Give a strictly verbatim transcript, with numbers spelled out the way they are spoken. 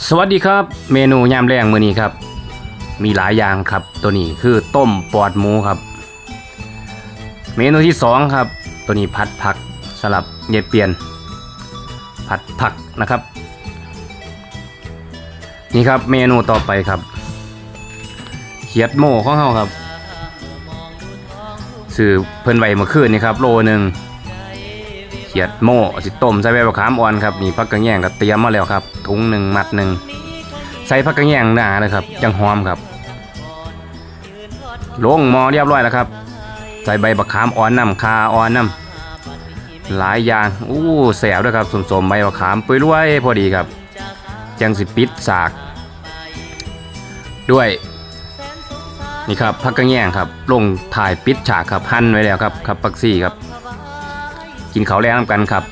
สวัสดีครับ เมนูยามแลงมื้อนี้ครับ มีหลายอย่างครับ ตัวนี้คือต้มปอดหมูครับ เมนูที่สองครับ ตัวนี้ผัดผักสำหรับยายเปียน ผัดผักนะครับ นี่ครับ เมนูต่อไปครับ เขียดโม่ของเฮาครับ ซื้อเพิ่นไว้เมื่อคืนนี่ครับ โลหนึ่ง เขียดโม่สิต้มใส่ใบมะขามอ่อนครับ นี่ผักกะแยงก็เตรียมมาแล้วครับ ถุงหนึ่งมัดหนึ่ง ใส่ผักกะแยงหนานะครับ จั่งหอมครับ ลงหม้อเรียบร้อยแล้วครับ ใส่ใบมะขามอ่อนนำ ข่าอ่อนนำ หลายอย่าง อู้ แซ่บเด้อครับ ส้มๆ ใบมะขามปุยรวยพอดีครับ จั่งสิปิดฉาก ด้วย นี่ครับ ผักกะแยงครับ ลงท้ายปิดฉากครับ หั่นไว้แล้วครับ ครับ ผักชีครับ กินข้าวแลงนำกันครับ